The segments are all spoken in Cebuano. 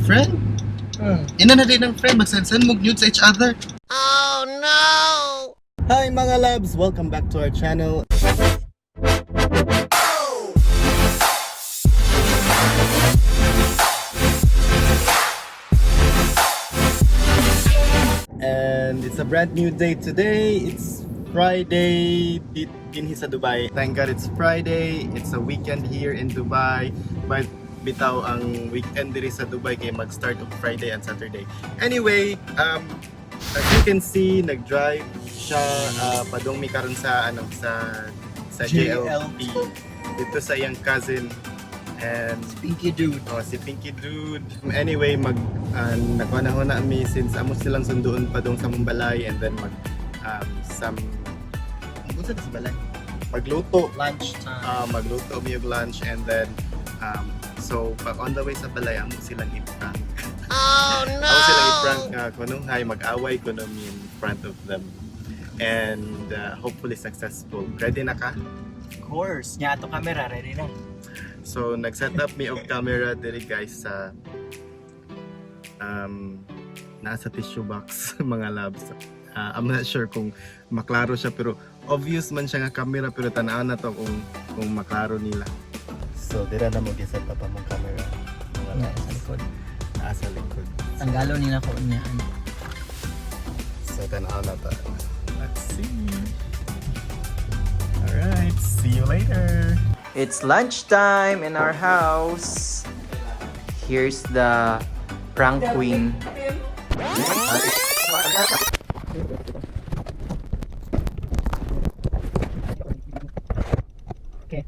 Friend? Ina na din ang friend, mag-send mo nudes sa each other. Oh no! Hi, mga loves! Welcome back to our channel. And it's a brand new day today. It's Friday dinhi sa Dubai. Thank God it's Friday. It's a weekend here in Dubai. But bitaw ang weekend diri sa Dubai kay mag-start og Friday and Saturday. Anyway, as you can see, nag-drive siya padung mi karon sa ano sa JLP dito sa iyang cousin and Pinky Dude. Oh, si Pinky Dude. Anyway, mag nakuha na ho na mi since amo silang sunduon pa dong sa Mumbalay and then mag some unsa sa balay? Magluto. Lunch time. Magluto mi og lunch and then so pag on the way sa balay amo silang i-prank. Oh no! Amo silang i-prank nga kuno hay mag-away kuno mi in front of them. And hopefully successful. Ready na ka? Of course. Nya ato camera ready na. So nag-set up mi og camera diri, guys, sa nasa tissue box, mga loves. I'm not sure kung maklaro siya pero obvious man siya nga camera, pero tan-aw na to kung maklaro nila. So dira na mo gi-set up among camera, mga Nya loves. sa likod. Naa sa likod. Tanggalo nila ko niya. So tan-aw na to. Let's see. Alright, see you later. It's lunchtime in our house. Here's the prank queen. Okay.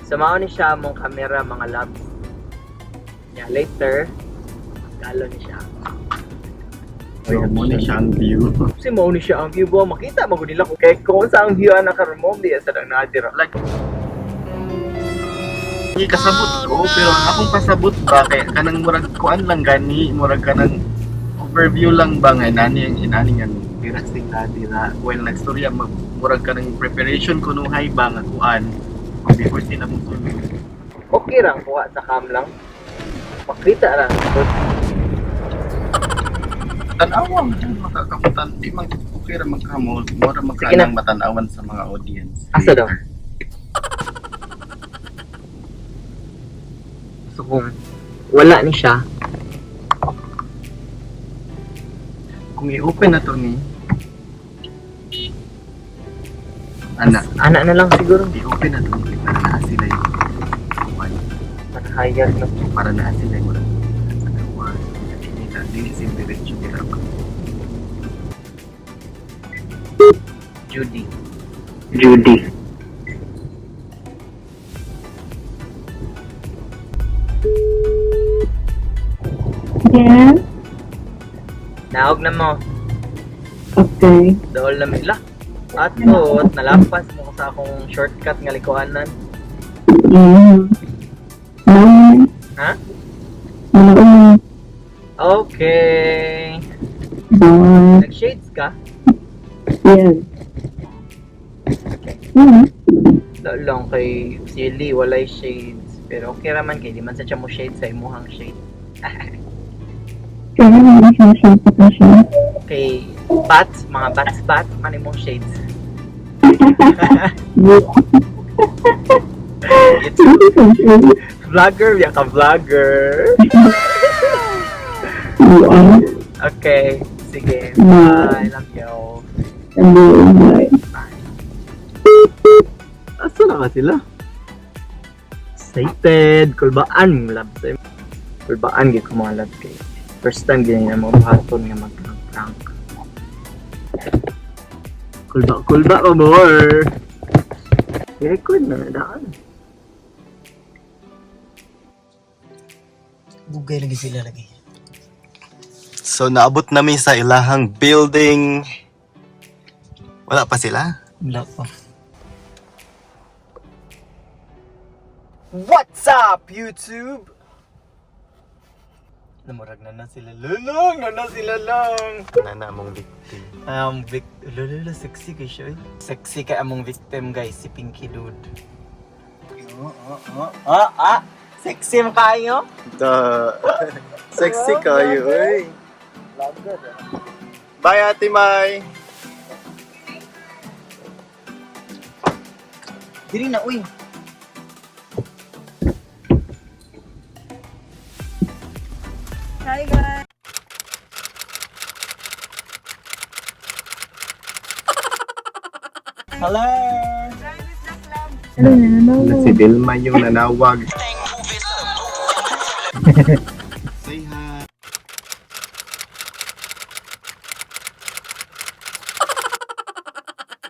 So mao ni siya among camera, mga loves. Yeah, later galo ni siya. So mo ni siya ang view. Kasi mao ni siya ang view ba makita mo nila kung kay kung sa ang view ana karon mo di sa nang nadira. Like hindi kasabot ko, pero ang akong pasabot ba kay kanang murag kuan lang gani, murag kanang overview lang ba nga inani ang inani nga dira sila dira well nagstorya murag kanang preparation kunuhay ba nga kuan before sila mo sulod. Okay ra ang kuha sa cam lang. Makita ra. Tan-awa man dyan makakamutan di man okay ra magkamo mura Sige na. magkanang matanawan sa mga audience. Asa daw? So kung wala ni siya, Kung i-open na to ni ana, ana na lang siguro. I-open na to ni para naa sila yung kuan. Manahayag na. Para naa sila yung murag sa gawas kinita dili sin diretso dira ba. Judy. Judy. Yes. Naog na mo. Okay. Dool na mila. Ato, at nalapas mo ko sa akong shortcut nga likuanan. Mm. Ha? Mm. Okay. Bye. Nag-shades ka? Yes. Mm. Dool lang kay Silly, walay shades. Pero okay raman kay di man sa siya mo shades sa imuhang shade. Kaya naman siya siya pa siya. Kay bats, mga bats bat, man imong shades. Yeah. It's vlogger, ya ka vlogger. You are. Okay, sige. Bye. Bye, love you. And then, bye. Asa na ka sila? Excited! Kulbaan, love sa'yo. Kulbaan, gid ko mga love kay. First time ganyan ang mga buhaton nga mag-prank. Kulba, kulba ko more! I-record na na daan. Bugay lagi sila lagi. So naabot nami sa ilahang building. Wala pa sila? Wala pa. What's up, YouTube? Namurag na na sila lulong! Na na sila lang! Nana among victim. Lulula, sexy kay siya eh. Sexy kay among victim, guys, si Pinky Dude. Oh, ah! Sexy mo kayo? Da. Sexy kayo, eh. Bye, Ate Mai. Diri na, uy. Hi guys! Hello! Hello, nananaw. Si Vilma yung nanawag. Say hi.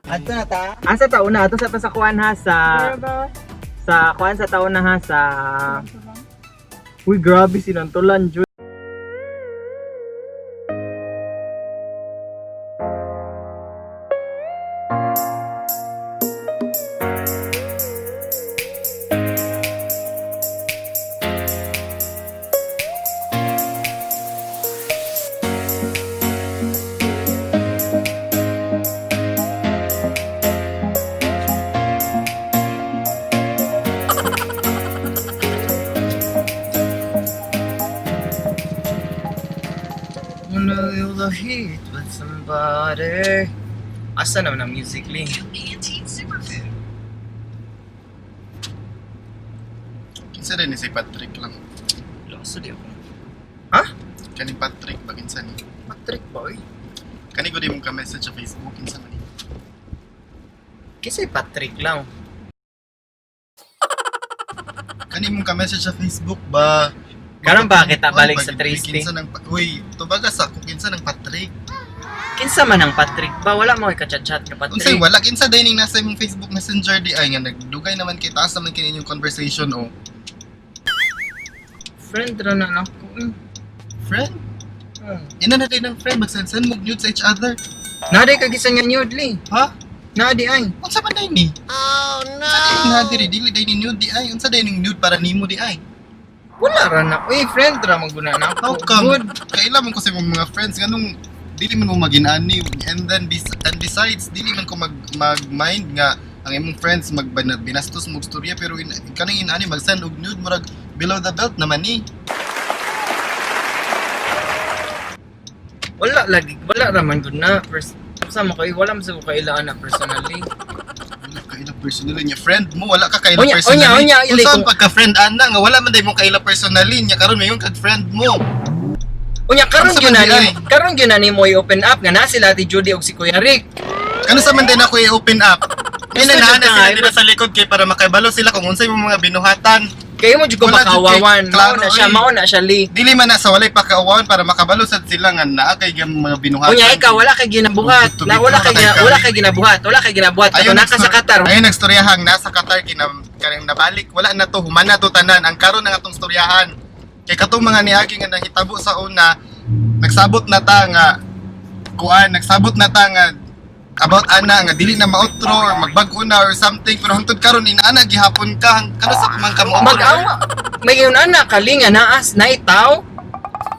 Ato na ta? Asa ta una? Ato sa ta sa kuan ha sa sa kuan sa taon na ha sa. Uy, grabe sinantulan jud. Wanna feel the heat with somebody. Asa naman ang music link? Kinsa rin ni si Patrick lang. Loso di ako. Kani Patrick ba kinsa ni? Patrick ba oy? Kani ko di mong ka-message sa Facebook kinsa man ni. Kasi Patrick lang. Kani mong ka-message sa Facebook ba? Karon ba kita balik Oy, sa Triste? Kinsa nang uy, tubaga sa ako kinsa nang Patrick. Kinsa man ang Patrick ba? Wala mo ka-chat-chat ka Unsay Patrick. wala kinsa day ning nasa imong Facebook Messenger di ay nga nagdugay naman kay taas naman kini inyong conversation oh. Friend ra na nako. Eh. Friend? Ina na din ang friend magsend-send mo nudes sa each other. Nadi ka gisan nga nude li. Ha? Nadi ay. Unsa man day ni? Oh Unsa day no! ning diri dili day ni nude di ay? Unsa day ning nude para nimo di ay? Wala ra na. Uy, friend ra maguna na How ako. come? Good. Kaila man ko sa imong mga friends nganong dili man mo maginani and then and besides dili man ko mag mag-mind nga ang imong friends mag binastos mo og storya pero kaning inani mag-send og nude murag below the belt naman ni. Wala lagi, wala ra man good na. First, unsa mo kay wala man sa ko kailaan na personally. Wala kaila personally niya friend mo wala ka kaila Unya, personally. unya, unya, ilay Unsa ang ko. pagka friend ana nga wala man day mo kaila personally niya karon mayon kag friend mo. Unya karon Unsa gyud man na di ay? nimo, karon gyud na nimo i-open up nga na sila Ate Judy og si Kuya Rick. Kano sa man din ako i-open up? May Gusto nanahan jud na ka sila nga, dito sa likod kay para makabalo sila kung unsay imong mga binuhatan. Kayo mo jud ko Wala jud kay- makawawan. Mao klaro, na siya, oy. mao na siya li. Dili man na sa walay pakauwawan para makabalo sad sila nga naa kay gamang mga binuhatan. Unya ikaw wala kay ginabuhat. Tubig Na wala ka, kay kay- wala kay ginabuhat, wala kay ginabuhat. Kato naka sa Qatar. Ayun nagstoryahang nasa Qatar kinam kanang nabalik wala na to human na to tanan ang karon ang atong storyahan. Kay katong mga niagi nga nahitabo sa una nagsabot na ta nga kuan nagsabot na ta nga about ana nga dili na maotro or magbag-o na or something pero hangtod karon inaana gihapon ka kano sa man ka maotro. Mag-awa. May yun ana kalinga naas na itaw.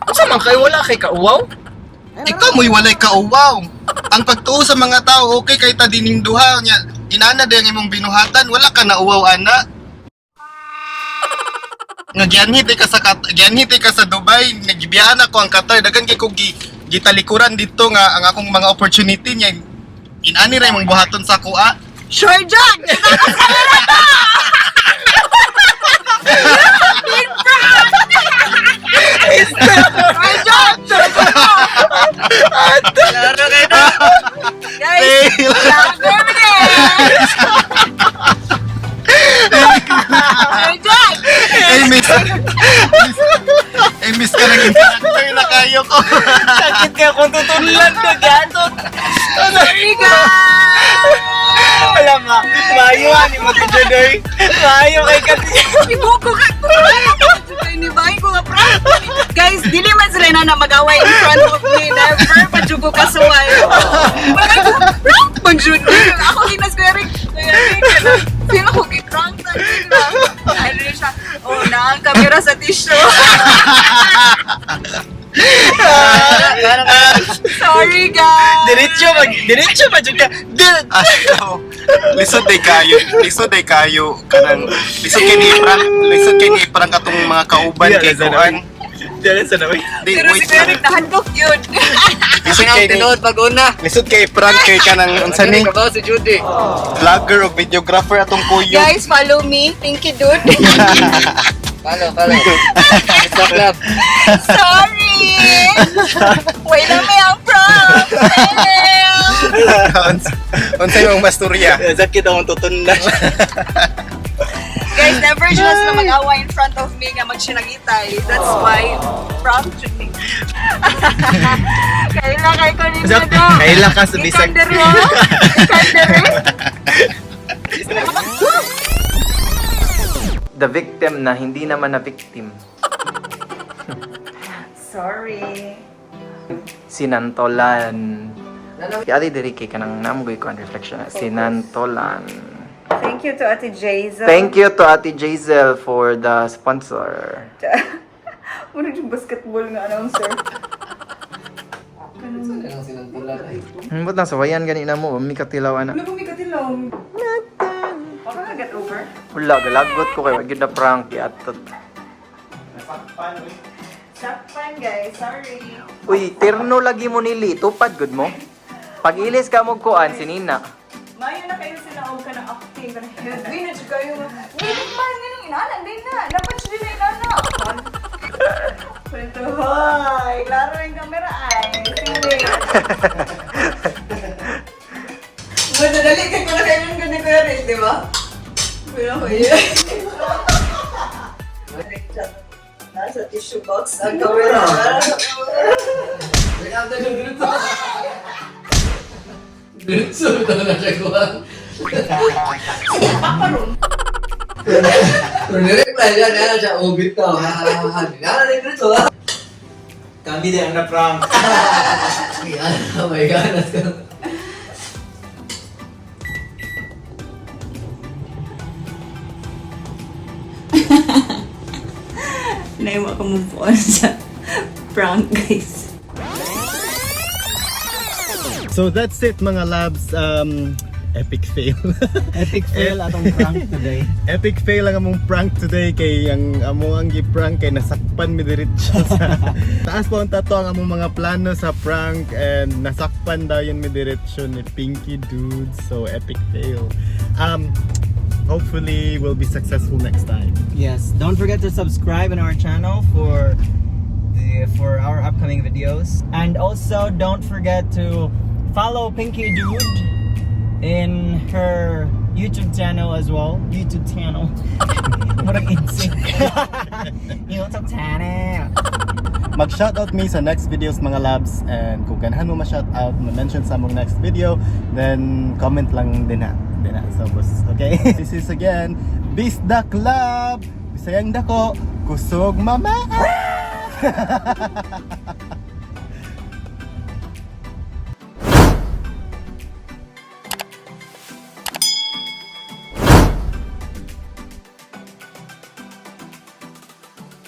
Unsa man kay wala kay kauwaw? Ikaw mo'y walay kauwaw. Ang pagtuo sa mga tao, okay kay ta dining duha nya. Inana din ang imong binuhatan, wala ka na uwaw ana. Nga gianhit ka sa gianhit ka sa Dubai, nagibiyaan ako ang Qatar, daghan kay kog gitalikuran dito nga ang akong mga opportunity niya inani ra imong buhaton sa kuha. Sure, John! Guys, vlogger eh! Sure, John! Eh miss. Eh miss ka naging character na kayo ko. Sakit ka kung tutulad ka gatot. Sorry, guys! Wala ma, maayo ani mo si Judoy. Maayo kay ka. Ibuko ka ni Bay ko nga prank. Guys, dili man sila na mag-away in front of me. Never pa jud ko kasuway. Wala ko prank man jud. Ako ginas Kuya Rick. Kuya Rick, kana, sino ko gi-prank na nila? Ano siya? Oh, na ang kamera sa tissue. Sorry, guys. Diretso mag diretso ba jud ka? Aso. Lisod day kayo, lisod day kayo kanang lisod kay ni prank, lisod kay ni prank atong mga kauban kay kuan. Diyan sa naway. Di Pero wait si Kuya lang. Rick, nahadlok yun. Lisod kay ni pag una. lisod kay prank kay kanang unsa ni si Judy. Vlogger o videographer atong kuyo. Guys, follow me. Thank you, dude. Follow, follow. It's a club. Sorry! Wait lang may ang prank! Fail! Unsa imong masturya? Sakit akong tutundan. Guys, never just na mag-away in front of me nga magsinagitay. That's why prank jud ni. Kaila kay ko ninyo do. Kaila ka sa bisag. Ikan diri, oh. Ikan diri. The victim na hindi naman na victim. Sorry. Sinantolan. Si Ate diri kay kanang namgoy ko ang reflection. Sinantolan. Thank you to Ate Jazel. Thank you to Ate Jazel for the sponsor. Muna yung basketball nga announcer. Ba't nasa wayan ganina mo? May katilaw ana. Ano kung may katilaw? Baka nga get over. Wala, galagot ko kay wag yun na prank atot. Sakpan guys, sorry. Uy, terno lagi mo nili, tupad gud mo. Pag ilis ka mo kuan sinina. Mayo na kayo sila og kanang acting kanang heavy na jud kayo. Dili man ganung inana, di na. Dapat jud na inana. Pero hoy, klaro yung camera ay. Sige. Madadali kay ko na kayo ng ganun kuya Rick, di ba? Pero ko yun. Nasa tissue box ang camera. Diretso na siya kuha. Pero nireply niya, niya siya, oh, bitaw, ha, ha, ha, ha, niya na diretso, ha. Kami din ang na-prank. Yan, oh my God, let's go. Naiwa ka move on sa prank, guys. So that's it mga labs. Epic fail. Epic fail atong prank today. Epic fail ang among prank today kay ang among ang gi-prank kay nasakpan mi diretso sa taas pa ang tato ang among mga plano sa prank and nasakpan dayon mi diretso ni Pinky Dude, so epic fail. Hopefully we'll be successful next time. Yes, don't forget to subscribe in our channel for our upcoming videos. And also don't forget to follow Pinky Dude in her YouTube channel as well. YouTube channel. Murag insane. YouTube channel. Mag-shoutout me sa next videos mga labs and kung ganahan mo ma-shoutout, ma-mention sa among next video, then comment lang din ha. Din ha. So, boss, okay? This is again, Bisda Club! Bisayang dako, kusog mama!